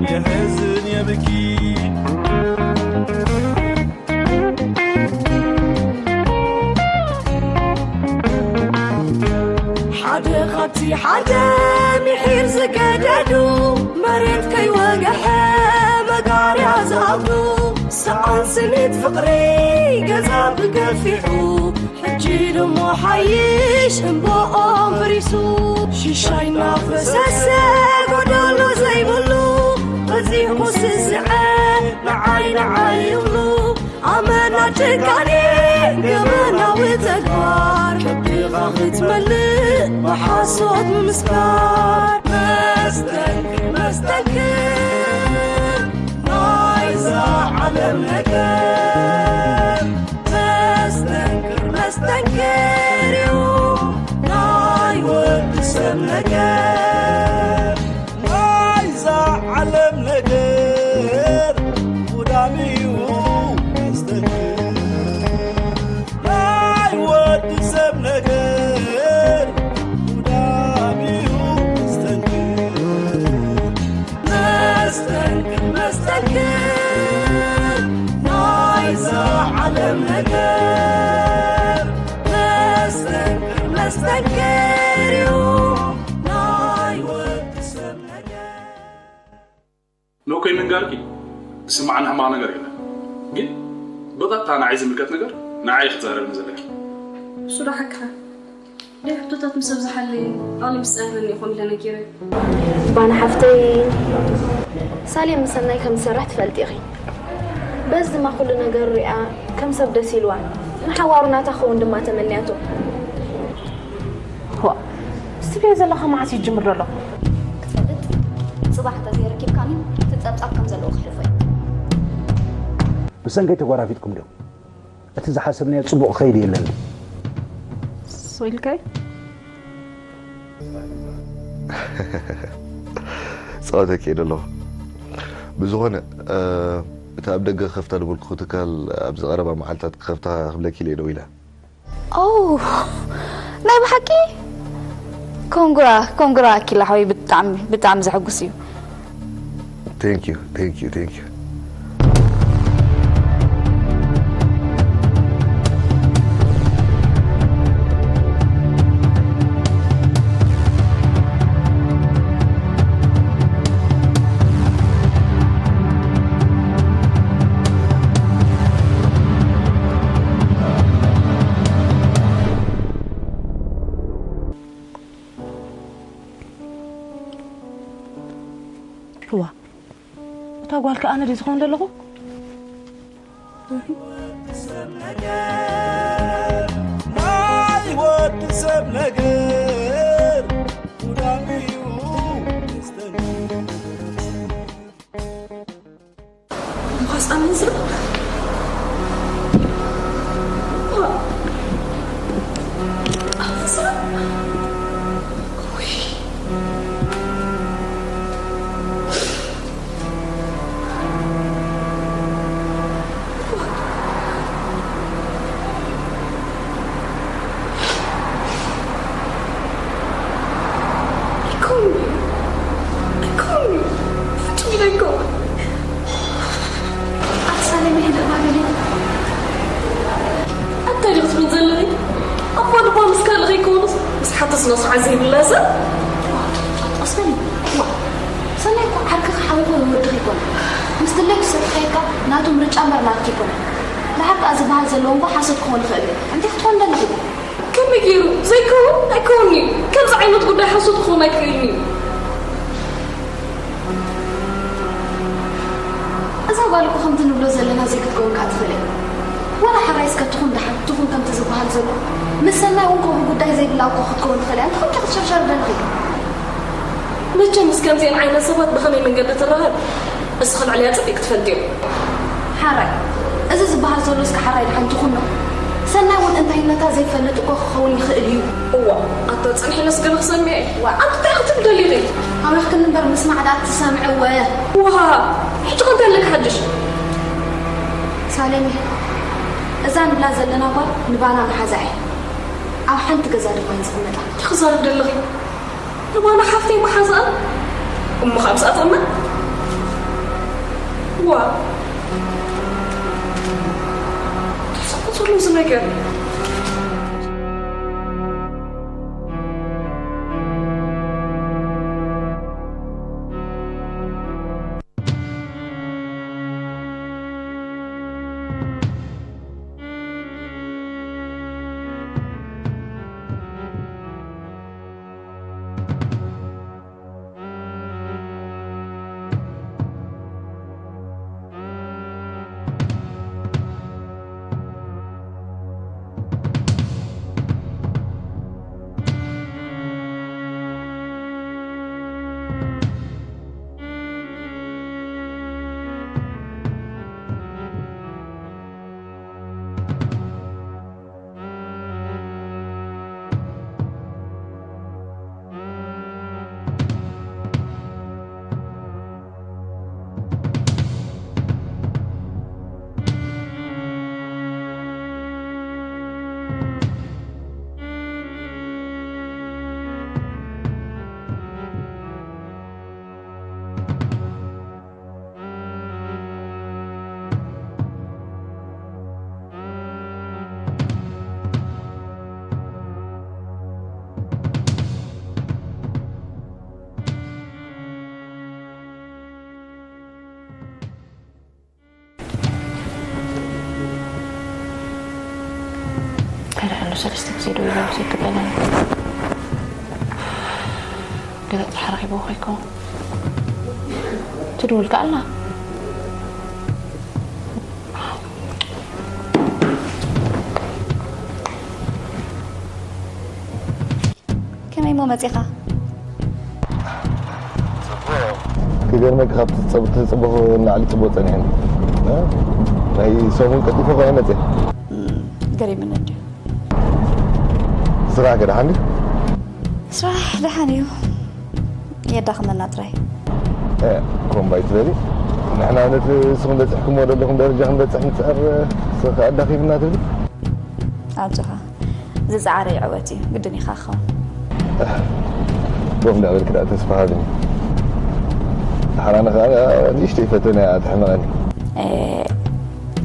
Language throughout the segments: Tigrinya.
የሕዝን የብኪ። ሓደ ካብቲ ሓደ ምሒር ዝገደዱ፣ መሬት ከይወግሐ መጋርያ ዝኣብዱ፣ ሰኣን ስኒት ፍቕሪ ገዛ ብገፊሑ፣ ሕጂ ድሞ ሓይሽ እምባኦም ፍሪሱ፣ ሽሻይ እናፈሰሰ ጎደሎ ዘይብሉ፣ በዚሑ ስስዐ ንዓይ ንዓይ ይብሉ። ኣመና ጭካኔ ገበናዊ ተግባር፣ ከብድኻ ክትመልእ ብሓሶት ምምስካር። መስተንክር መስተንክር ናይዛ ዓለም ነገር፣ መስተንክር መስተንክር እዩ ናይ ወዲ ሰብ ነገር። ናይዛ ዓለም ነገር ጉዳም እዩ መስተንክር። ናይ ወዲ ሰብ ነገር ጉዳም እዩ መስተንክር። መስተንክር መስተንክር ናይዛ ዓለም ነገር፣ መስተንክር መስተንክር እዩ ናይ ወዲ ሰብ ነገር። ኖኮይ ምንጋርኪ ዝስማዓኒ ሕማቕ ነገር የለን፣ ግን ብቐጥታ ንዓይ ዝምልከት ነገር ንዓይ ክትዛረብኒ ዘለኪ። እሱ ዶ ሓቅኻ? ደይ ሕቶታት ምስ ኣብዝሓለይ፣ ኣቕሊ ምስ ጸበበኒ ኢኹም ኢለ ነጊረ። ባና ሓፍተይ፣ ሳሌም ምስ ሰናይ ከም ዝሰርሕ ትፈልጢ ኢኺ። በዚ ድማ ኩሉ ነገር ሪኣ ከም ሰብ ደስ ኢልዋ፣ ንሓዋሩ ናታ ክኸውን ድማ ተመንያቶ። ዋእ፣ ትብልዮ ዘለኻ መዓስ እዩ ዝጅምር ዘሎ? ክትፈልጥ፣ ጽባሕ እንተዘይረኪብካኒ፣ እቲ ጸብጻብ ከም ዘለዎ ክሕልፎ እዩ። ብሰንከይ ተጓራፊጥኩም ዲኹም? እቲ ዝሓሰብናዮ ጽቡቕ ክኸይድ የለን። ሶ ኢልካይ? ጸወተ ከይደ ኣለኹ። ብዝኾነ፣ እ፣ እቲ ኣብ ደገ ክኸፍታ ዝበልኩ ትካል ኣብዚ ቀረባ መዓልታት ክኸፍታ ክብለኪ ኢለ ደዊለ። ኦ፣ ናይ ብሓቂ? ኮንግራ፣ ኮንግራ ኣኪላ ሓወይ፣ ብጣዕሚ፣ ብጣዕሚ ዘሐጉስ እዩ። Thank you, thank you, thank you. እዋ፣ እታ ጓል ከኣ ኣነ ድየ ዝኸውን ዘለኹ? ናይ ወዲ ሰብ ነገር ጉዳም እዩ። ምዃስ ኣመንዝራ? ኣመንዝራ? ውይ። ኣይኮንኩን። ኣይኮንኩን። ፍጹም ኢለ ኣይኮንኩን። ኣቲ ሳሌም፣ ይሄ ደባበለኝ። ኣንታይ ዲኺ ትብሊ ዘለኺ? ኣቦ ልባ ምስ ካልእ ከይከውንስ ምስ ሓንቲ ስነ ስርዓት ዘይብላ ሰብ? ኣስበኒ። ዋ፣ ሰናይ እኮ ዓርክኻ ሓወይኮ ወድኺ ኣይኮነን። ምስ ድሌቱ ሰኪሐካ ናቱ ምርጫ እምበር ናትኪ ኣይኮነን። ደሓር ከኣ ዝበሃል ዘለዎ እኮ ሓሶት ክኾን ይኽእል እዩ። እንታይ ክትኾን ደለኺ? ከመይ ገይሩ? ዘይከውን ኣይከውን'ዩ። ከምዚ ዓይነት ጉዳይ ሓሶት ክኸውን ኣይክእልን እዩ። እዛ ጓል እኮ ከምቲ ንብሎ ዘለና ዘይክትከውን ከኣ ትኽእል እያ። ዋላ ሕራይ እስከ ትኹን ደሓን ትኹን ከምቲ ዝበሃል ዘሎ፣ ምስ ሰናይ እውን ከምኡ ጉዳይ ዘይብላ እኮ ክትከውን ትኽእል እያ። እንታይ ክትሸርሸር ደለኺ? መቸም ምስ ከምዚአን ዓይነት ሰባት ብኸመይ መንገዲ ትራኸብ? እስኺ ልዕሊኣ ጸቢቕ ክትፈልጥዮ። ሓራይ፣ እዚ ዝበሃል ዘሎ እስከ ሓራይ ደሓን ትኹኖ? ሰናይ እውን እንታይነታ ዘይፈልጥ እኮ ክኸውን ይኽእል እዩ። እዋ፣ ኣታ ጸንሒለስ ገለ ክሰምዕ እየ። ዋ፣ ኣንቲ እንታይ ክትብል ደሊኺ? ኣውሪኽክኒ እምበር ምስማዕ ደኣ ትሰምዕወ። ውሃ፣ ሕጂ ከ እንታይ ኣለካ ሓድሽ? ሳሌም፣ እዛ ንብላ ዘለና ጓል ንባና መሓዛ እየ። ኣብ ሓንቲ ገዛ ድማ እየን ዝቕመጣ። እንታይ ክዛረብ ደለኺ? ንባና ሓፍተይ መሓዛኣ እሞ ካብ ምስኣ ትቕመጥ? ዋ ተሰቁ ዘሎ እዚ ነገር። ተረኣሉ ሰለስተ ግዜ ደው ኢላ ዘይቅበለኒ። ገለ ጥራሕ ረኺብዎ ከይከውን። ትድውል ከኣ ኣላ። ከመይ እሞ መጺኻ? ክገርመኪ ካብቲ ዝጸብ- ዝጸበኹ ንላዕሊ ጽቡቕ ጸኒሐኒ። እ? ናይ ሰሙን ቀልጢፈ ኮነ መጽየ። ገሪምኒ እንድዩ። ስራሕ ከ ደሓን ድዩ? ስራሕ ደሓን እዩ። የዳኽመና ጥራይ። እ፣ ኮምባይ ትበሊ። ንሕና ነቲ ንስኹም በጺሕኩምዎ ዘለኹም ደረጃ ክንበጽሕ ንጽዕር፣ ንስኺ ኣዳኺምና ትብሊ? ኣጆኻ። ዝጸዓረ ይዕወት እዩ። ግድን ኢኻ ክኸውን። ቦም እንዳበልክ ደኣ ተስፋ ሃብኒ። ደሓር ኣነ ከኣ ንእሽተይ ፈተነ እያ ተሕመቐኒ። ኤ፣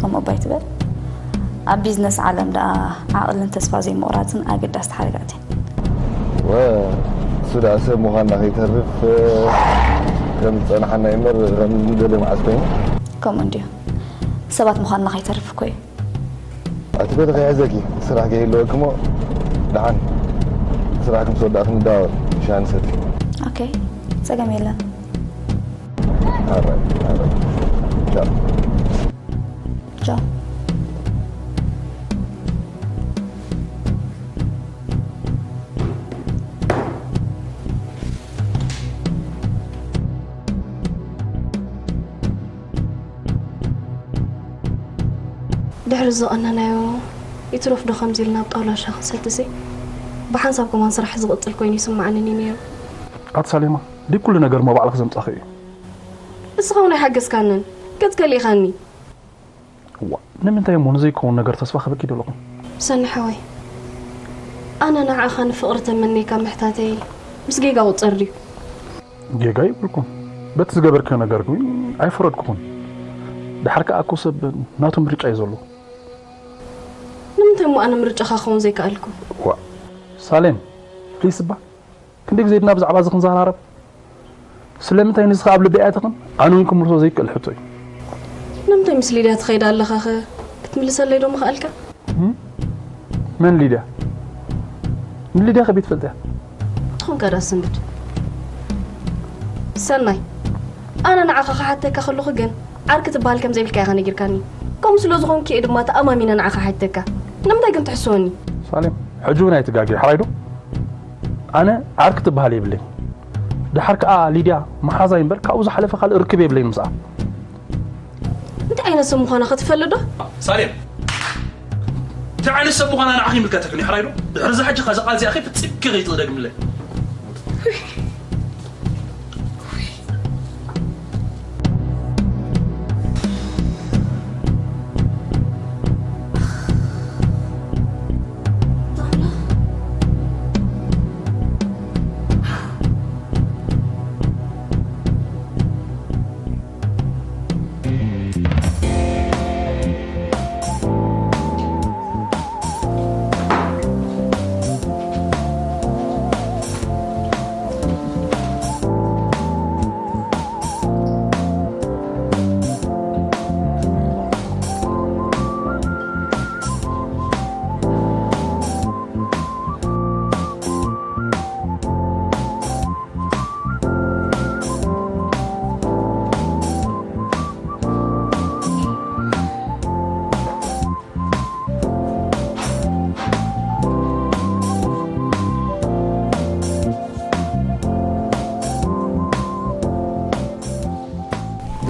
ከምኡ እባ ኣይትበል። ኣብ ቢዝነስ ዓለም ደኣ ዓቕልን ተስፋ ዘይምቑራጽን ኣገዳስቲ ሓረጋት እየን። ወ፣ እሱ ደኣ ሰብ ምዃንና ከይተርፍ ከም ዝጸናሓና እምበር ከም ዝደልዮ መዓስ ኮይኑ። ከምኡ እንድዩ። ሰባት ምዃንና ከይተርፍ እኮ እዩ። ኣቲ በሊ ከይሕዘኪ ስራሕ ከይህልወኪ እሞ ደሓን ስራሕኪ ምስ ወዳእኪ ንደዋወል ሻሂ ንሰቲ። ኦኬ፣ ጸገም የለን። ኣራይ፣ ኣራይ። ቻው። ቻው። ድሕሪ ዝቐነናዮ ይትረፍ ዶ ከምዚ ኢልና ኣብ ጣውላ ሻሂ ክንሰትሲ ብሓንሳብ ከማን ስራሕ ዝቕጽል ኮይኑ ይስምዓኒ ነይሩ። ኣቲ ሳሌማ፣ ድዩ ኩሉ ነገር እሞ ባዕልኺ ዘምጻኺ እዩ? እስኻ እውን ኣይሓገዝካንን፣ ገጽ ከሊእኻኒ። እዋ፣ ንምንታይ እሞ ንዘይከውን ነገር ተስፋ ክህበኪ ደለኹ? ሰኒ ሓወይ፣ ኣነ ንዓኻ ንፍቕሪ ተመነይካ ምሕታተይ ምስ ጌጋ ቁጸር ድዩ? ጌጋ ይብልኩም። በቲ ዝገበርክዮ ነገር ግን ኣይፈረድኩኹን። ድሓር ከኣ እኮ ሰብ ናቱ ምርጫ እዩ ዘለዎ። ንምንታይ እሞ ኣነ ምርጫኻ ክኸውን ዘይከኣልኩ? ዋ፣ ሳሌም፣ ፕሊስ እባ። ክንደይ ግዜ ድና ብዛዕባ እዚ ክንዘራረብ? ስለምንታይ ንስኻ ኣብ ልበይ ኣይኣተኽን? ኣነ እውን ክምልሶ ዘይክእል ሕቶ እዩ። ንምንታይ ምስ ሊድያ ትኸይድ ኣለኻኸ? ክትምልሰለይ ዶ ምኽኣልካ? መን ሊድያ? ንሊድያ ከመይ ትፈልጥያ? ትኹን ከዳ ስንብድ። ሰናይ፣ ኣነ ንዓኻ ክሓተካ ከለኹ ግን ዓርኪ ትበሃል ከም ዘይብልካ ኢኻ ነጊርካኒ። ከምኡ ስለ ዝኾንኩ እየ ድማ ተኣማሚነ ንዓኻ ሓቲተካ። ንምንታይ ግን ትሕስወኒ? ሳሌም፣ ሕጂ እውን ኣይትጋገ፣ ሓራይ ዶ? ኣነ ዓርኪ ትበሃል የብለይ። ድሓር ከኣ ሊድያ መሓዛይ እምበር ካብኡ ዝሓለፈ ካልእ ርክብ የብለይ ምስኣ። እንታይ ዓይነት ሰብ ምዃና ክትፈልጥ ዶ? ሳሌም፣ እንታይ ዓይነት ሰብ ምዃና ንዓኺ ይምልከተክን እዩ፣ ሓራይ ዶ? ድሕሪ እዚ ሕጂ ከዚ ቃል እዚኣ ከይፍጽምኪ ከይትደግምለይ።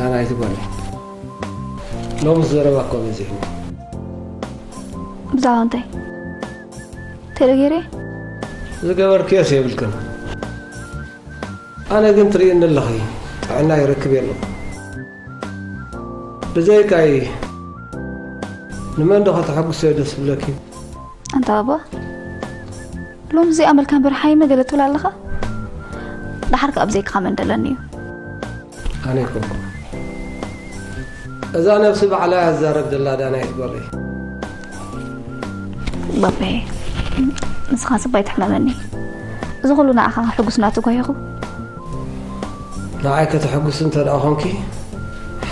ኣናይቲ ጓለይ፣ ሎምስ ዘረባ እኮ በዚሕኒ። ብዛዕባ እንታይ? እንታይ ዶ ገይረ? ዝገበርክዮስ የብልክን። ኣነ ግን ትርእየኒ ኣለኺ፣ ጥዕና ይረክብ የለን። ብዘይካይ ንመን ዶ ከተሐጉስዮ ደስ ዝብለኪ? ኣንታ ባባ፣ ሎሚ እዚኣ መልካ እምበር ሓይመ ገለ ትብል ኣለኻ? ደሓር ከኣ ብዘይካኻ መን ደለኒ እዩ? ኣነ ኣይኮንኩን። እዛ ነብሲ ባዕላ እያ ትዛረብ ዘላ ዳናይት ጓለይ። ባባየ፣ ንስኻ ስባ ኣይትሕመመኒ። እዚ ኩሉ ንዓኻ ከሕጉስ እናተጓየኹ። ንዓይ ከተሐጉስ እንተ ደኣ ኾንኪ፣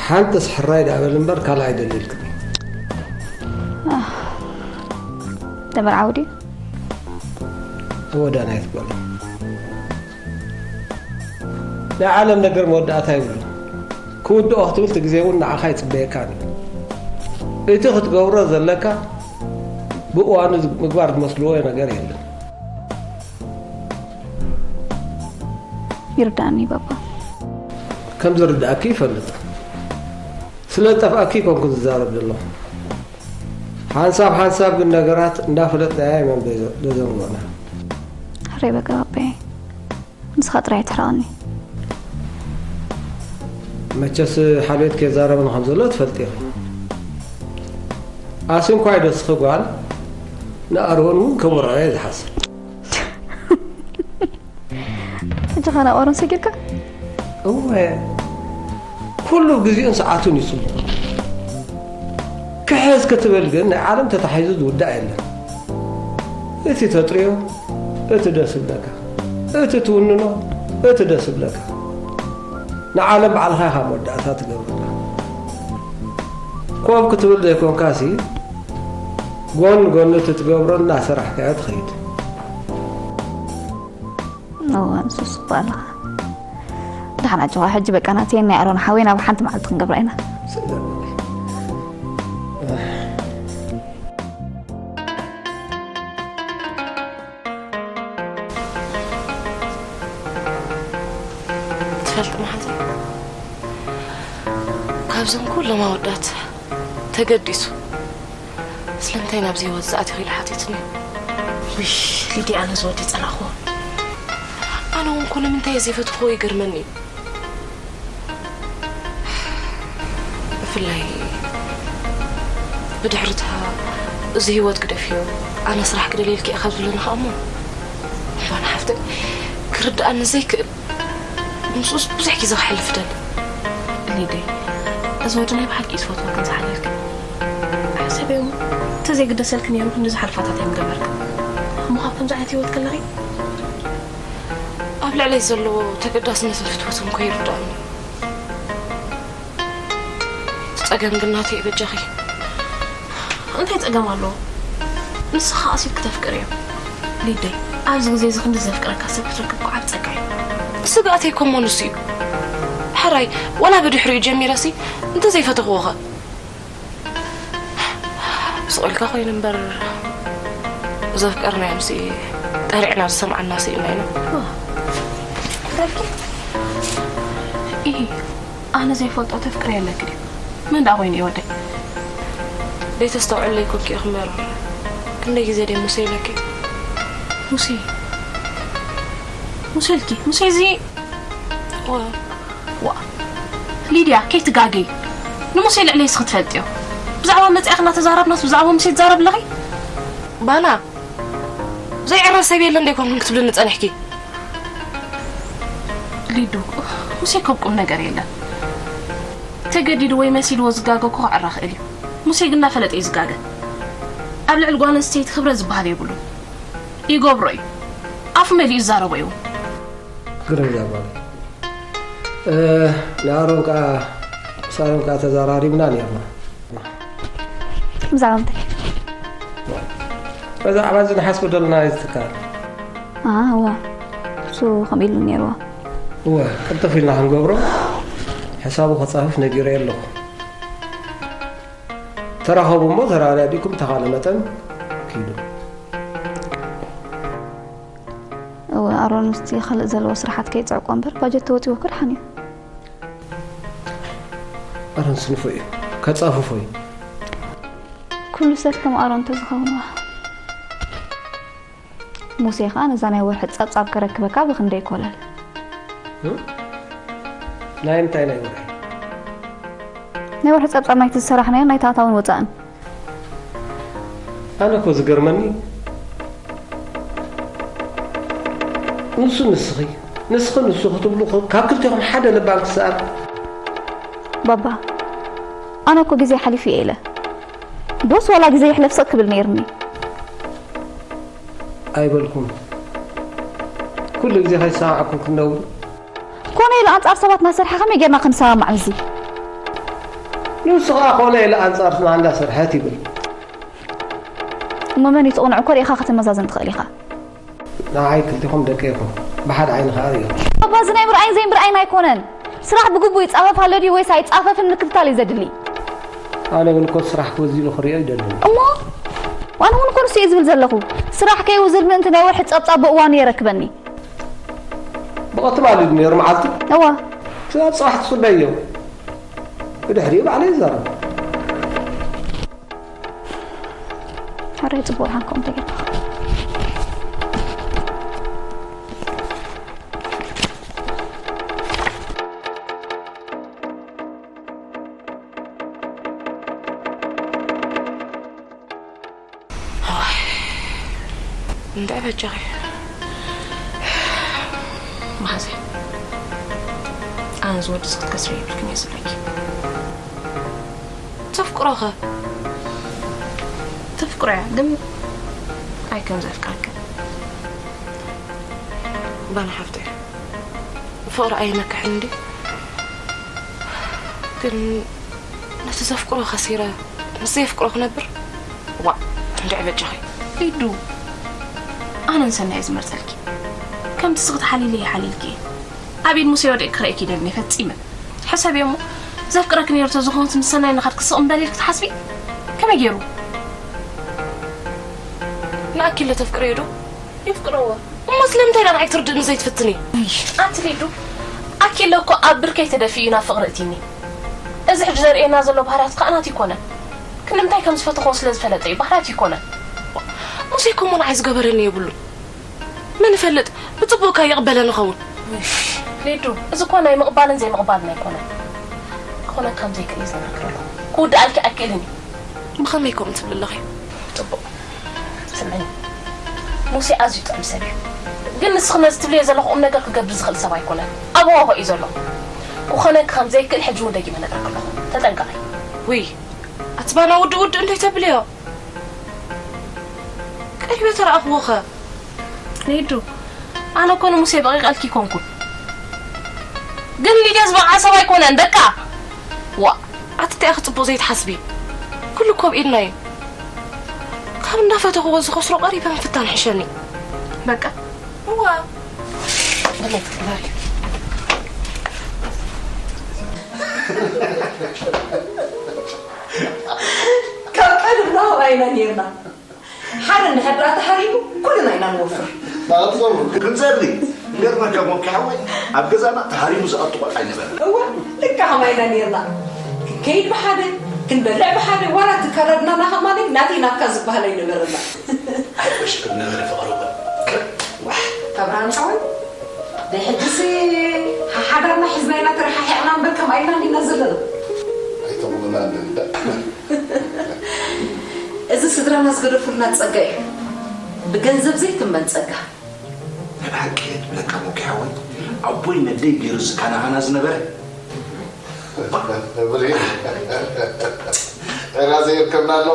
ሓንትስ ሕራይ ደኣ በል እምበር ካልእ ኣይደልየልክን። ኣህ፣ ተመርዓዊ ድዩ? እወ ዳናይት ጓለይ። ናይ ዓለም ነገር መወዳእታ የብሉን። ክውድኦ ክትብል እቲ ግዜ እውን ንዓኻ ኣይጽበየካን እዩ። እቲ ክትገብሮ ዘለካ ብእዋኑ ምግባር ዝመስልዎ ነገር የለን። ይርዳእኒ ባባ። ከም ዝርዳእኪ ይፈልጥ። ስለ ዝጠፍኣኪ ኮንኩ ዝዛረብ ዘለኹ። ሓንሳብ ሓንሳብ ግን ነገራት እንዳፈለጥናያ እዮም ዘዘንግዑና። ሕራይ በቃ ባባየ። ንስኻ ጥራይ ኣይትሕረቐኒ። መቸስ ሓልዮት ከይዛረብን ከም ዘሎ ትፈልጢ ኢኺ። ኣስንኳይ ዶ እስኺ ጓል ንኣሮን እውን ከመርዖ እየ ዝሓስብ። ሕጂ ኸ ናብ ኣሮን ሰጊርካ? እወ፣ ኩሉ ግዜኡን ሰዓቱን እዩ ጽቡቕ። ክሕዝ ክትብል ግን ናይ ዓለም ተታሒዙ ዝውዳእ የለን። እቲ ተጥርዮ፣ እቲ ደስ ይብለካ። እቲ ትውንኖ፣ እቲ ደስ ይብለካ። ንዓለም ባዕልኻ ኢኻ መወዳእታ ትገብረላ። ኮፍ ክትብል ዘይኮንካሲ፣ ጎን ጎኒ እቲ ትገብሮ እናሰራሕካዮ ትኸይድ። እወ፣ ንሱስ እኮ ኣለኻ። ደሓን ኣጆኻ፣ ሕጂ በቃ ናተይን ናይ ኣሮን ሓወይን ኣብ ሓንቲ መዓልቲ ክንገብራ ኢና። ትፈልጥ መሓዘ፣ ካብዞም ኩሎም ኣወዳት ተገዲሱ ስለምንታይ ናብዚ ህይወት ዝኣትኽ ኢሉ ሓቲትኒ። ውሽ፣ ሊድያ፣ ኣነ ዝወዲ ጸላእኹ። ኣነ እውን ኮነ ምንታይ ዘይፈትኽዎ ይገርመኒ እዩ። ብፍላይ ብድሕርታ እዚ ህይወት ግደፍዮ፣ ኣነ ስራሕ ክደልየልኪ እየ ካብ ዝብለኒ ከኣ እሞ፣ እምባና ሓፍተይ ክርድኣኒ ዘይክእል፣ ምስኡስ ብዙሕ ግዜ ክሕልፍ ደሊ። ሊደይ፣ እዚ ወዲ ናይ ብሓቂ እዩ ዝፈትወክን ዝሓልየልክን። ሓሰብዮ እሞ፣ እንተዘይግደሰልኪ ነይሩ ክንዲ ዝሓልፋታት ኣይምገበርክን። እሞ ካብ ከምዚ ዓይነት ህይወት ከለኺ፣ ኣብ ልዕለይ ዘለዎ ተገዳስነትን ፍትወትን እኮ ይርድኣኒ። እቲ ጸገም ግን ናተይ እዩ በጃኺ። እንታይ ጸገም ኣለዎ? ንስኻ ኣሲብ ክተፍቅር እዩ። ሊደይ፣ ኣብዚ ግዜ እዚ ክንዲ ዘፍቅረካ ሰብ ክትረክብ እኮ ዓቢ ጸጋ እዩ። ስግኣተይ እኮ እሞ ንሱ እዩ። ሕራይ፣ ዋላ ብድሕሪኡ ጀሚረሲ እንተዘይፈተኽዎ ኸ? ስቕ ኢልካ ኮይኑ እምበር፣ ዘፍቀርናዮ ምስ ጠሪዕና ዝሰምዓና ስኢልና ኢና። ዋ፣ ረኪ። ኢሂ፣ ኣነ ዘይፈልጦ ተፍቅሪ ኣለኪ ድዩ? መን ደኣ ኮይኑ እዩ ወደይ? ዘይተስተውዕለይ ኮንኪ ኢኺ እምበር፣ ክንደይ ግዜ ደይ ሙሴ ኢለኪ? ሙሴ? ሙሴ ኢልኪ? ሙሴ እዚ? ዋ። ዋ። ሊድያ፣ ከይትጋገይ። ንሙሴ ልዕለይ እስኺ ትፈልጥዮ። ብዛዕባ መጺኣኺ እናተዛረብናስ ብዛዕባ ሙሴ ትዛረቢ ኣለኺ? ባና፣ ዘይዕረ ሰብ የለን ዶ ኣይኮንኩን ክትብልኒ ጸኒሕኪ? ሊዱ፣ ሙሴ እኮ ቁም ነገር የለን። ተገዲዱ ወይ መሲልዎ ዝጋገ እኮ ክዕረ ክእል እዩ። ሙሴ ግን እናፈለጠ እዩ ዝጋገ። ኣብ ልዕሊ ጓል ኣንስተይቲ ክብረት ዝበሃል የብሉን። ይገብሮ እዩ። ኣፉ መሊኡ ዝዛረቦ እዩ። ግርም እያ ጓለይ። እ፣ ንኣሮን ከኣ፣ ምስ ኣሮን ከኣ ተዘራሪብና ነይርና። ብዛዕባ እንታይ? ብዛዕባ እዚ ንሓስቦ ዘለና እዚ ትካል። ኣ፣ እዋ። እሱ ከምኡ ኢሉ ነይርዋ። እወ፣ ቅልጥፍ ኢልና ክንገብሮ ሕሳቡ ከጻፍፍ ነጊረዮ ኣለኹ። ተራኸቡ እሞ ተራዳዲእኩም ተኻለ መጠን ኪዱ። እወ፣ ኣሮን ምስቲ ካልእ ዘለዎ ስራሓት ከይጽዕቆ እምበር፣ ባጀት ተወጺዎ እኮ ደሓን እዩ። ኣሮን ስንፎ እዩ። ከጻፍፎ እዩ። ኩሉ ሰብ ከም ኣሮን እንተዝኸውን ዋ። ሙሴ ኸኣ ነዛ ናይ ወርሒ ጸብጻብ ከረክበካ ብኽንደይ ኮለል። እም? ናይ እንታይ ናይ ወርሒ? ናይ ወርሒ ጸብጻብ ናይቲ ዝሰራሕናዮ ናይ ታታውን ወጻእን። ኣነ እኮ ዝገርመኒ ንሱ ንስኺ፣ ንስኺ ንሱ ክትብሉ እኮ ካብ ክልቴኹም ሓደ ለባም ክሰኣል። ባባ፣ ኣነ እኮ ግዜ ሓሊፉ እየ ኢለ። ዶስ ዋላ ግዜ ይሕለፍ ስቕ ክብል ነይርኒ። ኣይበልኩም። ኩሉ ግዜ ከይሰማዕኩም ክንነብር። ኮነ ኢሉ ኣንጻር ሰባት እናሰርሐ ከመይ ጌርና ክንሰማማዕ ምስዚ? ንሱ ኸኣ ኮነ ኢሉ ኣንጻር ስማ እንዳሰርሐት ይብል። እሞ መን እዩ እቲ ቅኑዕ እኮ ርኢኻ ከተመዛዝን ትኽእል ኢኻ። ንዓይ ክልቲኹም ደቂ ኢኹም። ብሓደ ዓይኒ ኸኣ ርእዮም። ኣባ፣ እዚ ናይ ምርኣይን ዘይምርኣይን ኣይኮነን። ስራሕ ብግቡእ ይጻፈፍ ኣሎ ድዩ ወይስ ኣይጻፈፍን ምክትታል እዩ ዘድሊ። ኣነ እውን እኮ ስራሕ ክወዚ ኢሉ ክርእዮ ይደልን። እሞ ኣነ እውን እኮ ንሱ እየ ዝብል ዘለኹ። ስራሕ ከይውዝል ምእንቲ ናይ ወርሒ ጸብጻብ ብእዋኑ የረክበኒ። ብቐትማል እዩ ነይሩ መዓልቲ። እዋ። ክሳብ ጽባሕ ትጽበዮ። ብድሕሪኡ ባዕለይ ይዛረብ። ሕራይ ጽቡቕ ደሓን ከምኡ ተገይርካ። እንታይ በጃኺ? መሓዘይ፣ ኣነ ዝወዲ እዚ ክትከስሪ የብልክን እየ ዝብለኪ። ተፍቅሮኸ? ተፍቅሮያ፣ ግን ኣይ ከም ዘፍቅረክን። ባና ሓፍተይ፣ ፍቕሪ ኣየመክሕን እንዲ። ግን ነቲ ዘፍቅሮ ከሲረ ምስ ዘየፍቅሮ ክነብር? ዋእ፣ እንድዒ በጃኺ። ሊዱ፣ ኣነ ንሰናይ እየ ዝመርጸልኪ። ከምቲ ስኽቲ ሓሊለ ይሓሊልኪ እየ። ኣብ ኢድ ሙሴ ወዲቕኪ ክርእየኪ ይደልን እየ ፈጺመ። ሕሰብዮ እሞ፣ ዘፍቅረኪ ነይሩ ተዝኾንስ ምስ ሰናይ እናኸድኪ ስቕ ምበለ ኢልኪ ትሓስቢ? ከመይ ገይሩ? ንኣኪለ ተፍቅርዮ ዶ? የፍቅረዋ። እሞ ስለምንታይ ደኣ ንዓይ ትርድእኒ ዘይትፍትኒ? ውይ፣ ኣንቲ ሊዱ፣ ኣኪለ እኮ ኣብ ብርከይ ተደፊኡ ናብ ፍቕሪ እትይኒ። እዚ ሕጂ ዘርእየና ዘሎ ባህርያት ከኣ ናቱ ኣይኮነን። ክንዲ ምንታይ ከም ዝፈተኹዎ ስለ ዝፈለጠ እዩ፣ ባህርያቱ ኣይኮነን። ሙሴ እኮ እሞ ንዓይ ዝገበረኒ የብሉን። መን ይፈልጥ፣ ብጽቡቕ ከ ይቕበለኒ ኸውን። ውይ፣ ሊዱ፣ እዚ እኮ ናይ ምቕባልን ዘይምቕባልን ኣይኮነን። ክኾነካ ከም ዘይክእል እዩ ዝነግረሉ። ክውድኣልኪ ኣይክእልን እዩ። ብኸመይ ከምኡ ትብሊ ኣለኺ? ጽቡቕ። ስምዕኒ፣ ሙሴ ኣዝዩ ጥዑም ሰብ እዩ። ግን ንስኺ ነዚ ትብልዮ ዘለኹ ቁም ነገር ክገብር ዝኽእል ሰብ ኣይኮነን። ኣብ ሃዋህው እዩ ዘሎ። ክኾነኪ ከም ዘይክእል ሕጂ እውን ደጊመ እነግረኪ ኣለኹ። ተጠንቀቒ። ውይ፣ ኣቲ ባና ውድእ ውድእ እንታይ ተብልዮ? ቀሪበ ተረኣኽዎ ኸ? ሊዱ፣ ኣነ እኮ ንሙሴ በቒቐልኪ ኣይኮንኩን። ግን ሊድያ ዝበቕዓ ሰብ ኣይኮነን፣ በቃ። ዋእ፣ ኣቲ እንታይ ኢኺ ጽቡቕ ዘይትሓስቢ? ኩሉ እኮ ኣብ ኢድና እዩ። ካብ እንዳፈተኽዎ ዝኸስሮ ቀሪበ ምፍታን ይሕሸኒ። በቃ። እዋ። በለይ፣ በለይ። ካብ ቀደምና ኣባይና ኔርና። ሓደ እንድሕር ደኣ ተሓሪሙ፣ ኩልና ኢና ንወፍር። ናቕጾም ክንጸሊ፣ ይገርመካ ሞኪ ሓወይ፣ ኣብ ገዛና ተሓሪሙ ዝኣቱ ቆልዓ ኣይነበረን። እወ፣ ልክዕ ከማይ ኢና ኔርና። ክንከይድ ብሓደ፣ ክንበልዕ ብሓደ፣ ዋላ እቲ ከረድናና ከማኒ ናተይ ናትካ ዝበሃል ኣይነበረና። ኣይቆሽቅን ነበረ ፍቕሪ እውን። ዋሕ፣ ኣብርሃም ሓወይ፣ ደይ ሕጂሲ ሓሓዳርና ሒዝና ኢና ተረሓሒቕና እምበር ከምኣ ኢልና እንዲና ዘለና። ኣይተቑምና እንድንዳ። እዚ ስድራና ዝገደፉልና ጸጋ እዩ። ብገንዘብ ዘይትመን ጸጋ። ናይ ብሓቂ እየ ዝብለካ ሞኪ ሓወይ፣ ኣቦይ ነደይ ገይሩ ዝከናኸና ዝነበረ። ብሬ፣ ዕራ ዘይርከብና ኣሎ።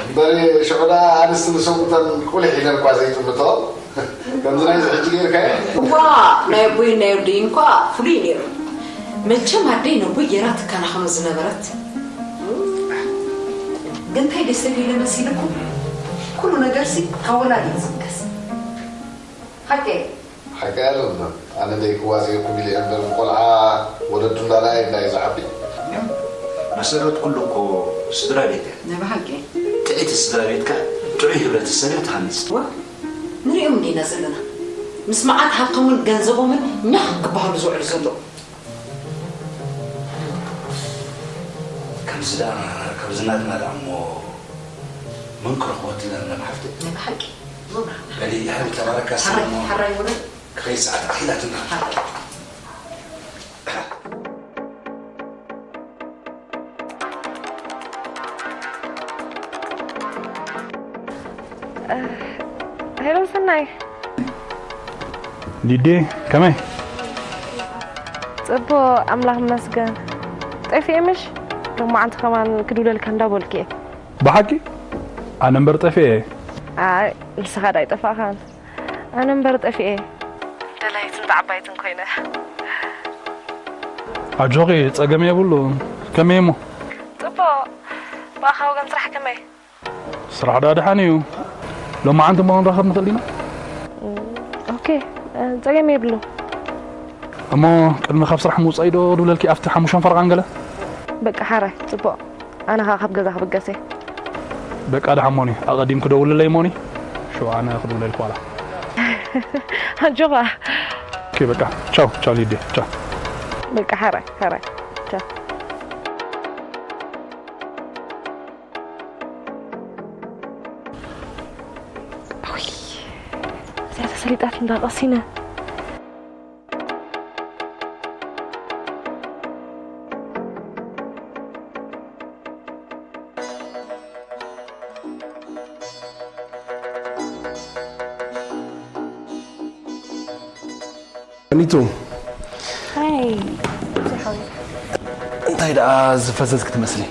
እምበሪ ሽዑ ደኣ ኣንስቲ ንሰብኡተን ቁሊሕ ኢለን እኳ ዘይጥምቶ። ከምዚ ናይዚ ሕጂ ጌርካዮ? እዋ፣ ናይ ኣቦይን ናይ ወደይን እኳ ፍሉይ ነይሩ። መቸም ኣደይ ነቦይ ጌራ ትከናኸኖ ዝነበረት። ግን እንታይ ደስ ኢለ መሲልኩም? ኩሉ ነገርሲ ካብ ወላዲ እዩ ዝብገስ። ሓቀይ? ሓቂ ኣለና። ኣነ ደይክዋ ዘይኩም ኢለ እምበር ቆልዓ ወለዱ እንዳረኣየ እንዳዩ ዝዓቢ። መሰረት ኩሉ እኮ ስድራ ቤት እያ። ናይ ብሓቂ? ጥዕይቲ ስድራ ቤት ከኣ ጥዑይ ህብረተሰብ እያ ትሃንጽ። ዋ፣ ንሪኦም እንዲና ዘለና። ምስ መዓት ሃብቶምን ገንዘቦምን ኛኽ ክበሃሉ ዝውዕሉ ዘለዉ። ከምዚ ደኣ ካብ ዝናትና ደኣ እሞ መን ክረኽቦ ትብለን ለምሓፍቲ? ናይ ብሓቂ። በሊ፣ ይሕብ ተባረካ፣ ሰላም። ሓራይ፣ ሓራይ ይብሉ። ክኸይድ ሰዓት ኣኺላትና። ሓራይ። ሄሎ ሰናይ። ሊዴ፣ ከመይ? ጽቡቕ፣ ኣምላኽ ይመስገን። ጠፊኤ ምሽ? ሎማዓንቲ ከማን ክድውለልካ እንዳበልኩ እየ። ብሓቂ? ኣነ እምበር ጠፊኤ። ኣይ፣ ንስኻ ዳ ኣይጠፋእኻን። ኣነ እምበር ጠፊኤ። ደላይትን ተዓባይትን ኮይነ። ኣጆኺ፣ ጸገም የብሉ። ከመይ እሞ? ጽቡቕ። ብኣኻ ወገን ስራሕ ከመይ? ስራሕ ዳ ደሓን እዩ። ሎማዓንቲ እሞ ክንራኸብ ንኽእል ዲና? ኦኬ፣ ጸገም የብሉ። እሞ ቅድሚ ካብ ስራሕ ምውጻእይ ዶ ድውለልኪ ኣብቲ ሓሙሽተን ፈረቓን ገለ? በቃ ሓራይ፣ ጽቡቕ። ኣነ ኸኣ ካብ ገዛ ክብገስ እየ። በቃ ደሓን ሞኒ፣ ኣቐዲምኪ ደውልለይ ሞኒ። ሽዑ ኣነ ክድውለልኪ ዋላ። ኣጆኻ። ኦኬ፣ በቃ ቻው፣ ቻው ሊዴ፣ ቻው። በቃ ሓራይ፣ ሓራይ። ቻው። ውይ፣ እዚኣ ተሰሊጣት እንዳ ቀሲነ። ኣኒቱ፣ ኣይ፣ እንታይ ደኣ ዝፈዘዝኪ ትመስሊ?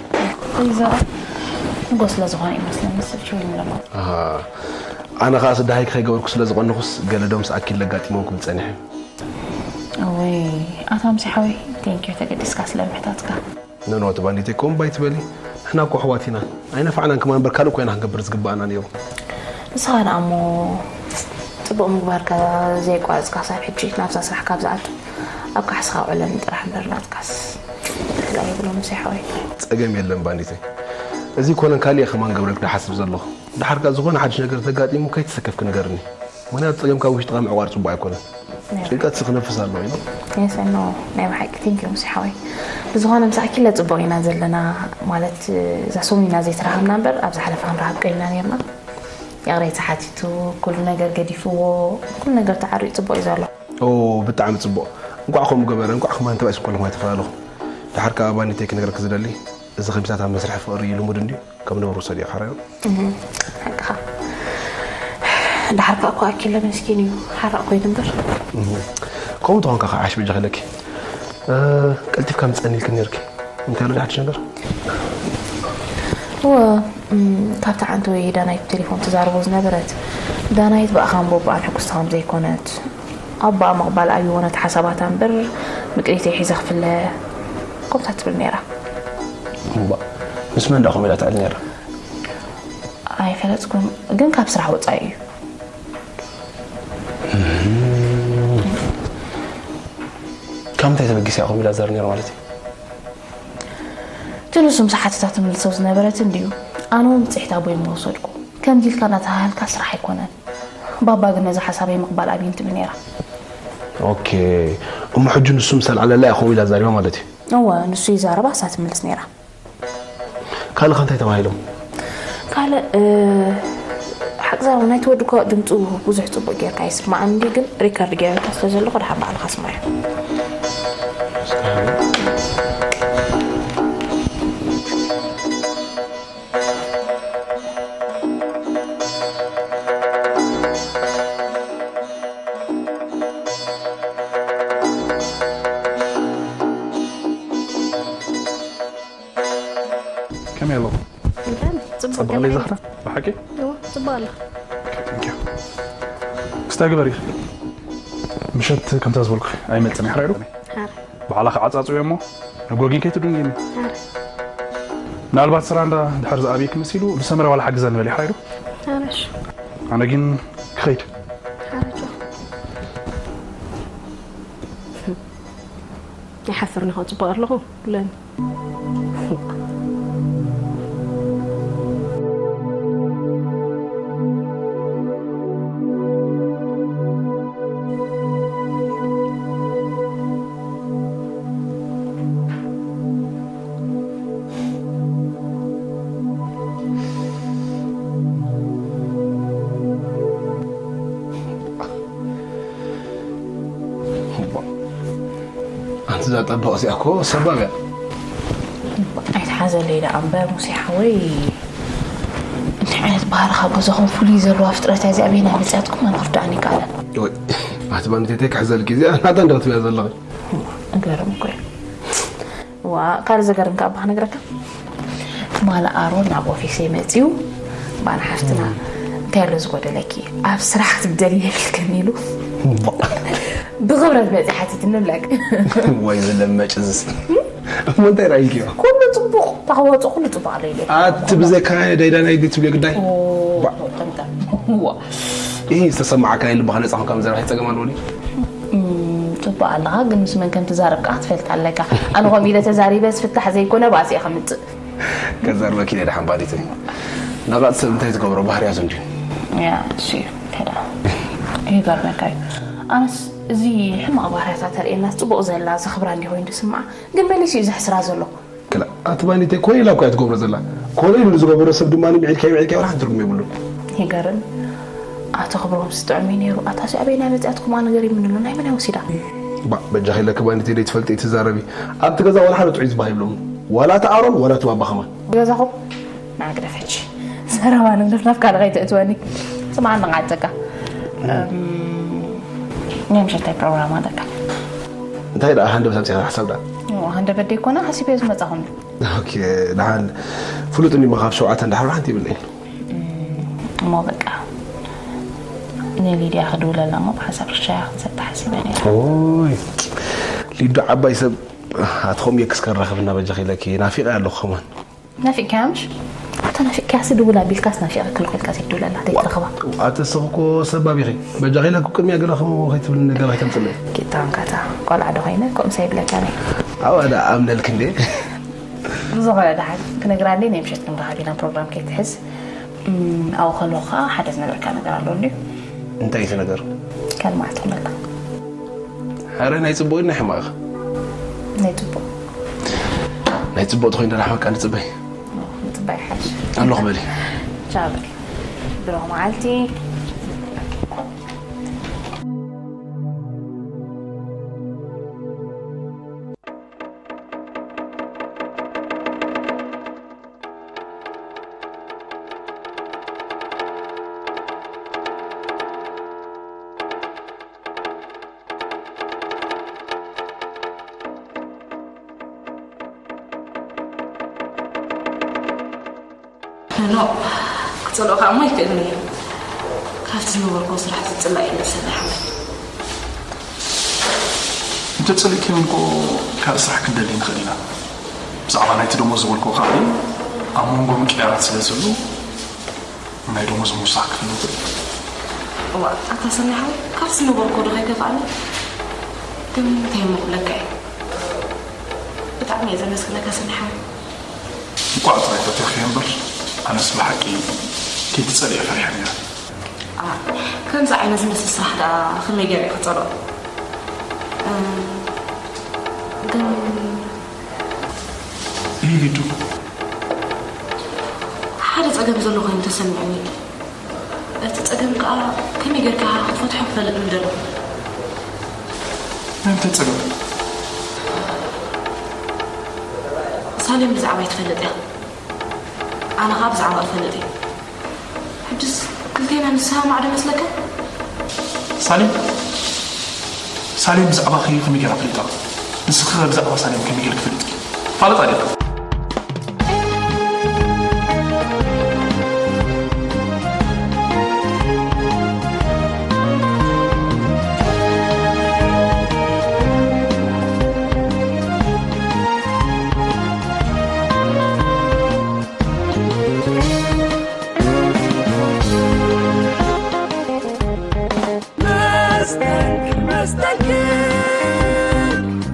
ይዘራ ንጎ ስለ ዝኾነ ይመስለኒ፣ ስብ ችው ይብለና። ኣሃ፣ ኣነ ኸኣ ስዳሃይ ከይገበርኩ ስለ ዝቐንኹስ፣ ገለ ዶ ምስ ኣኪል ለጋጢሞም ክብል ጸኒሐ። እወይ፣ ኣታ ምሴ ሓወይ፣ ቴንኪዩ ተገዲስካ ስለ ምሕታትካ። ኖ፣ ኖ፣ እቲ ባንዲት እኮ እምባ ኣይትበሊ። ንሕና እኮ ኣሕዋት ኢና። ኣይነፋዕናን ከማን እምበር ካልእ እኮ ኢና ክንገብር ዝግባኣና ነይሩ። ንስኻ ደኣ እሞ ጽቡቕ ምግባርካ ዘይቋረጽካ ክሳብ ሕጂ ናብዛ ስራሕ ካብ ዝኣቱ ኣብ ካሕስኻ ውዕለኒ ጥራሕ እምበር ናትካስ ክልኣ የብሎን ምሴ ሓወይ። ጸገም የለን ባንዲተይ። እዚ ይኮነን ካልእ እየ ከማን ገብረልክ ዝሓስብ ዘለኹ። ድሓር ከኣ ዝኾነ ሓድሽ ነገር ተጋጢሙ ከይተሰከፍኪ ንገርኒ። ምኽንያቱ ጸገምካ ውሽጥኻ ምዕቋር ጽቡቕ ኣይኮነን። ናይ ጭንቀት ስኽነፍስ ኣለዎ ኢሉ። የሰኖ ናይ ብሓቂ ቴንኪዩ ሙሴ ሓወይ። ብዝኾነ ምስ ኣኪለ ጽቡቕ ኢና ዘለና፣ ማለት እዛ ሰሙን ኢና ዘይተራኸብና እምበር ኣብ ዝሓለፈ ክንራኸብ ቀኒና ነርና። ይቕሬታ ሓቲቱ ኩሉ ነገር ገዲፍዎ፣ ኩሉ ነገር ተዓሪቑ ጽቡቕ እዩ ዘሎ። ኦ ብጣዕሚ ጽቡቕ። እንቋዕ ከምኡ ገበረ፣ እንቋዕ ከማን ተባኢስኩም ከለኹም ኣይተፈላለኹም። ድሓር ከኣ ባኒተይ ክነግረኪ ዝደሊ፣ እዚ ከሚሳት ኣብ መስርሒ ፍቕሪ ልሙድ እንድዩ። ከም ነውሪ ውሰድዮ፣ ሓራይ። እህ፣ ሓቅኻ። ደሓር ከኣ እኮ ኣኪለ መስኪን እዩ፣ ሓራቕ ኮይኑ እምበር። እህ፣ ከምኡ ተኾንካ ከኣ ዓሽ በጃኺ ኣለኪ። እ፣ ቀልጢፍካ ምጸኒ ኢልክኒ ነርኪ። እንታይ ኣሎ ሓድሽ ነገር? እወ፣ እም፣ ካብታ ዓንተወይ ዳናይት ብቴሌፎን ትዛረቦ ዝነበረት፣ ዳናይት ብኣኻን ቦቦኣን ሕጉስቲ ከም ዘይኮነት፣ ኣቦኣ ምቕባል ኣብይዎ ነቲ ሓሳባታ እምበር፣ ምቅሪተይ ሒዘ ክፍለ፣ ከምታ ትብል ነይራ። እምባ፣ ምስ መን ደኣ ከምኡ ኢላ ትዕል ነይራ? ኣይፈለጥኩን፣ ግን ካብ ስራሕ ወጻኢ እዩ። ካብ ምንታይ ተበጊሳ እያ ከምኡ ኢላ ትዛረብ ነይራ ማለት እዩ? እቲ ንሱ ምስ ሓተታ ትምልሶ ዝነበረት እንድዩ። ኣነ እውን ብጽሒት ኣቦይ ምወሰድኩ። ከምዚ ኢልካ እናተሃሃልካ ስራሕ ኣይኮነን። ባባ ግን ነዚ ሓሳበይ ምቕባል ኣብይን ትብል ነይራ። ኦኬ። እሞ ሕጂ ንሱ ምስ ኣልዓለላ እያ ከምኡ ኢላ ዛሪባ ማለት እዩ? እወ፣ ንሱ ይዛረባ፣ እሳ ትምልስ ነይራ። ካልእ ከ እንታይ ተባሂሎም? ካልእ፣ እ፣ ሓቂ ዛረባ፣ ናይቲ ወዲ እኮ ድምፁ ብዙሕ ፅቡቅ ጌርካ ኣይስማዕን እንድዩ፣ ግን ሪከርድ ጌረልካ ስለ ዘለኹ ድሓን ባዕልኻ ስማዮ። ከመይ ኣለኹ? ብጣዕሚ ጽቡቕ ጽቡቕ ገለ ኣለይ ዓይነት። ዝኽረ? ብሓቂ? እዎ፣ ጽቡቕ ኣለኹ። ኦኬ፣ ቴንክ ዩ። ክስታይ ግበሪ። ምሸት ከምታ ዝበልኩ ኣይመጽን እየ፣ ሕራይ ዶ? ሓር። ባዕላ ክዓጻጽዮ እሞ፣ ነጎጊን ከይትዱንጊኒ። ሓር። ምናልባት ስራ እንዳ ድሕር ዝኣብየኪ መሲሉ፣ ብሰመረ ዋላ ሓግዘኒ በሊ፣ ሕራይ ዶ? ሓር፣ እሺ። ኣነ ግን ክኸይድ። ሓር፣ እሺ። ይሓፍር ንኸ ጽቡቕ ኣለኹ ብለኒ። እዛ ጠበቕ እዚኣ እኮ ሰባብ እያ። ኣይትሓዘለይ ደኣ እምበር ሙሴ ሓወይ፣ እንታይ ዓይነት ባህሪ ካብ ገዛኹም ፍሉይ ዘለዋ ፍጥረት እያ እዚኣ? ኣበየናይ መፅያትኩም ኣነ ክርድኣኒ ይከኣለን። ወይ ኣቲ ባንቴተይ ክሕዘልኪ እዚኣ ናታ እንደ ክትብያ ዘለኺ። እገርም እኮ እዩ። ዋ ካልእ ዘገርም ከኣ እባ ክነግረካ። ትማሊ ኣሮን ናብ ኦፊሰይ መፅዩ ባና ሓፍትና እንታይ ኣሎ ዝጎደለኪ ኣብ ስራሕ ክትብደሊ የብልክን ኢሉ ብኽብረት መፅዩ ሓቲትኒ ብለክ። ወይ ዝለመጭ ዝስ እሞ እንታይ ራእይኪዮ? ኩሉ ፅቡቕ ተኸወፁ ኩሉ ፅቡቕ ኣሎ ኢለ ኣቲ ብዘካ ዳይዳናይ ዲ ትብልዮ ግዳይ ዋ ይህ ዝተሰማዓካ የልባኻ ነፃ ከም ዘረባ ይፀገም ኣለዎ ድዩ? ፅቡቅ ኣለኻ ግን ምስ መን ከም ትዛረብ ከዓ ትፈልጥ ኣለካ ኣነ ከም ኢለ ተዛሪበ ዝፍታሕ ዘይኮነ ባእሲ እየ ከምፅእ ከዛርበኪ ኢለ ድሓን ባዲተይ ነቓፅ ሰብ እንታይ ዝገብሮ ባህርያት እንድዩ ያ እሱ እዩ ከዳ ይገርመካ እዩ ኣነስ እዚ ሕማቅ ባህርያታ ተርእየና ፅቡቅ ዘላ ዘኽብራ እንዲ ኮይኑ ዝስምዓ ግን መሊሱ እዩ ዘሕስራ ዘሎ ክላ ኣቲ ባኒተይ ኮነ ኢላ እኮ እያ ትገብሮ ዘላ ኮነ ኢሉ ንዝገበሮ ሰብ ድማ ብዒልካ ይብዒልካ ወላ ሓንቲ ትርጉም የብሉን ይገርም ኣቶ ክብሮም ስጥዑም እዩ ነይሩ ኣታ ሲ ኣበይ ናይ መፅኣት ኩማ ነገር ይምንሉ ናይ መን ወሲዳ ባ በጃኺ ለኪ ባኒተይ ደይ ትፈልጢ ትዛረቢ ኣብቲ ገዛ ወላ ሓደ ጥዑይ ዝበሃል ይብሎም ወላ እቲ ኣሮን ወላ እቲ ባባ ከማን ገዛኹም ንዓግደፍ ሕጂ ዘረባ ንግደፍ ናብ ካልእ ከይተእትወኒ ስምዓ ንዓፀካ ናይ ምሸታይ ፕሮግራም ኣለካ እንታይ ደኣ ሃንደበት ኣምፂኻ ሓሳብ ደኣ ሃንደበት ደይኮነ ሓሲበዮ ዝመፃኹም ኦኬ ደሓን ፍሉጥ እንዲሞ ካብ ሸውዓተ እንዳሓር ሓንቲ ይብለይ እሞ በቃ ንሊድያ ክድውለላ እሞ ብሓንሳብ ሻያ ክንሰቲ ሓሲበ ነይረ ኦይ ሊዱ ዓባይ ሰብ ኣትኸም የክስ ከራኽብ እናበጃኺ ኢለኪ ናፊቐ ኣለኹ ከማን ናፊቅካያ ምሽ? ተናፊቅካያሲ ድውል ኣቢልካስ ናፊቀኪ ኣለኹ ኢልካ ዘይትድውለላ ዘይትረኽባ። ኣቲ ንስኺ እኮ ሰባብ ኢኺ። በጃኺ ኢለ እኮ ቅድሚያ ገለ ከምኡ ከይትብልኒ ገለ ከይተምፅእለይ። ጌታ እንካታ ቆልዓ ዶ ኮይነ ከምኡስ ኣይብለካን እየ። ኣብኣ ደኣ ኣምነልኪ እንድየ። ብዝኾነ ደሓን ክነግራ እንድየ ናይ ምሸት ክንራኸብ ኢና ፕሮግራም ከይትሕዝ። ኣብኡ ከለኹ ከዓ ሓደ ዝነግረካ ነገር ኣሎ እንድዩ። እንታይ እዩ እቲ ነገር? ካልእ መዓልቲ ክብለካ። ኣረ ናይ ፅቡቕ ናይ ሕማቕ ኢኻ። ናይ ፅቡቕ። ናይ ፅቡቕ ተኾይኑ ደኣ ሕማቕ ንፅበይ። ምፅባይ ይሓይሽ። ኣለኹ በሊ። ቻው በሊ። ብሩኽ መዓልቲ። ኖ ክፀልኦ ከዓ እሞ ኣይክእልን እየ ካብቲ ዝነበርኮ ስራሕ ዝፅላእ እዩ መሰለ ሓወይ እንተፀሊእክዮ እንኮ ካልእ ስራሕ ክንደሊ ንኽእል ኢና ብዛዕባ ናይቲ ደሞዝ ዝበልክዎ ከዓ ኣብ መንጎ ምቅያራት ስለ ዘሎ ናይ ደሞዝ ምውሳኽ ክፍልጥ እዋ ኣታ ሰኒ ሓወይ ካብቲ ዝነበርኮ ዶ ከይከፍኣኒ ግን እንታይ እሞ ክብለካ እየ ብጣዕሚ እየ ዘመስግነካ ሰኒ ሓወይ እንቋዕ ጥራይ ፈቲኽዮ እምበር ኣነስ ብሓቂ ከይትጸልእዮ ፈሪሐ ነይረ። ከምዚ ዓይነት ዝመስል ስራሕ ደኣ ከመይ ገይረ እየ ክጸልኦ? ግን ኢሊዱ ሓደ ጸገም ዘሎ ኮይኑ ተሰሚዑኒ። እቲ ጸገም ከኣ ከመይ ጌርካ ክትፈትሖ ክፈልጥ ምደለኹ። ናይ ምንታይ ጸገም? ሳሌም ብዛዕባይ ትፈልጥ እያ። ኣነ ከኣ ብዛዕባኣ እፈልጥ እየ። ሕጅስ ክልቴና ንሰማማዕ ዶ ይመስለካ? ሳሌም? ሳሌም ብዛዕባኺ ከመይ ጌራ ፈሊጣ? ንስኺኸ ብዛዕባ ሳሌም ከመይ ጌርኪ ፈሊጥኪ? ፋለጣ ዲኺ? መስተንክር መስተንክር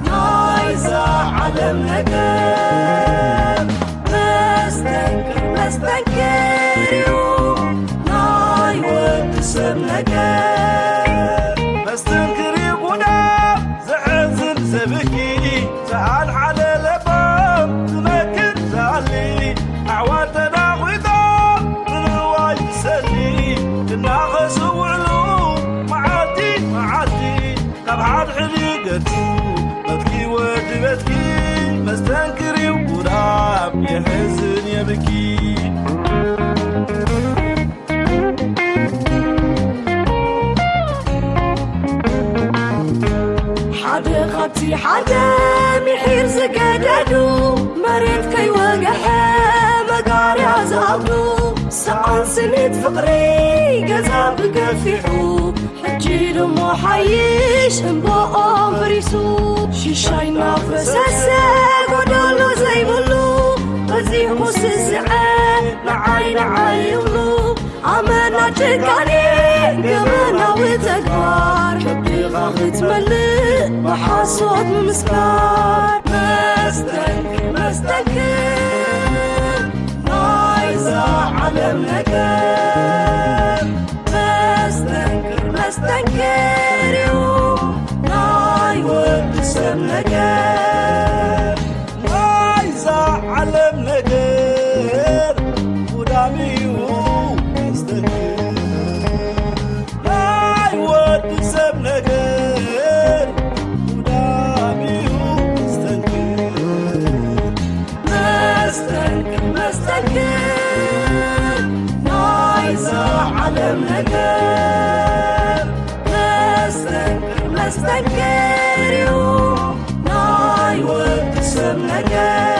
ናይዛ ዓለም ነገር መስተንክር መስተንክር እዩ ናይ ወዲ ሰብ ነገር መስተንክር እዩ ጉዳ ዘሕዝን ዘብኪ ዝኣልሓለ ለባም ዝመክር ዝኣሊ ኣሕዋት ተናቒጦም ንንዋይ ዝሰሊ እናኸሱ ውዕሉ መዓልቲ መዓልቲ ካብ ሓድሕድ ይገድፉ መትኪ ወዲ የሕዝን የብኪ። ሓደ ካብቲ ሓደ ምሒር ዝገደዱ፣ መሬት ከይወግሐ መጋርያ ዝኣብዱ፣ ሰኣን ስኒት ፍቕሪ ገዛ ብገፊሑ፣ ሕጂ ድሞ ሓይሽ እምባኦም በሪሱ። ሽሻይ እናፈሰሰ ጎደሎ ዘይብሉ፣ በዚሑ ስስዐ ንዓይ ንዓይ ይብሉ። ኣመና ጭካኔ ገበናዊ ተግባር፣ ከብድኻ ክትመልእ ብሓሶት ምምስካር። መስተንክር መስተንክር ናይዛ ዓለም ነገር፣ መስተንክር መስተንክር እዩ ናይ ወዲ ሰብ ነገር። ናይዛ ዓለም ነገር ጉዳም እዩ መስተንክር። ናይ ወዲ ሰብ ነገር ጉዳም እዩ መስተንክር። መስተንክር መስተንክር ናይዛ ዓለም ነገር፣ መስተንክር መስተንክር እዩ ናይ ወዲ ሰብ ነገር።